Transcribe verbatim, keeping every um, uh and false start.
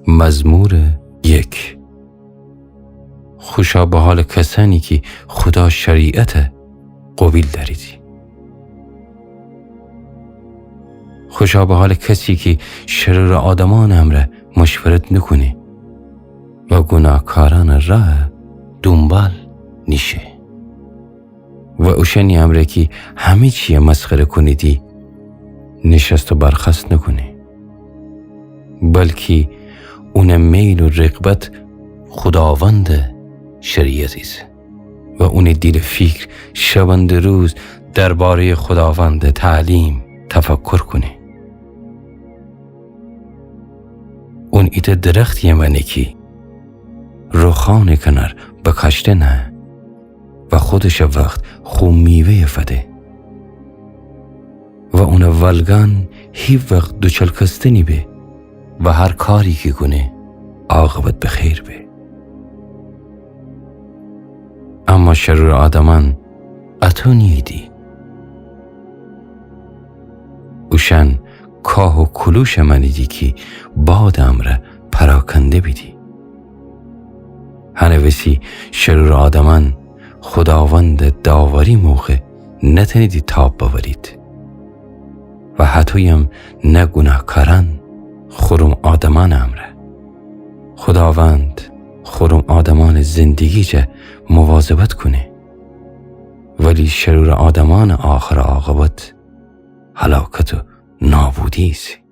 مزمور یک. خوشا به حال کسأنی کی خودا شریعت قوبیل دأریدی. خوشا به حال کسی کی شرور آدمأنٚ امرأ مشورت نوکونه و گوناهکارأنٚ راه دونبال نیشه. و اوشأنی امرأ کی همه چیه مسخره کونیدی، نشست و برخاست نوکونه، بلکی اونٚ میل و رغبت خوداوندٚ شریعت ایسه و اونٚ دیل و فیکر شبنده‌روز درباره‌یٚ خوداوندٚ تعلیم تفکر کونه. اون ایتأ درختیه مأنه کی روخانٚ کنار بکاشته نهه و خودشٚ وخت خو میوه‌یه فده و اونٚ ولگأن هیوخت دوچلکسته نیبه و هر کاری کی کونه عاقبت به خیر به. اما شرورٚ آدمأن اطو نییدی. اوشأن کاه و کلوشٚ مأنیدی کی بادٚ امرأ پراکنده بیدی. هنٚ وسی شرورٚ آدمأن خوداوندٚ داوری موقع نتأنیدی تاب بأورید و هطویم نه گوناهکارأن، خورم آدمأنٚ امرأ. خوداوند خورم آدمأنٚ زندگی جا مواظبت کونه، ولی شرورٚ آدمأنٚ آخرٚ عاقبت هلاکت و نابودی ایسه.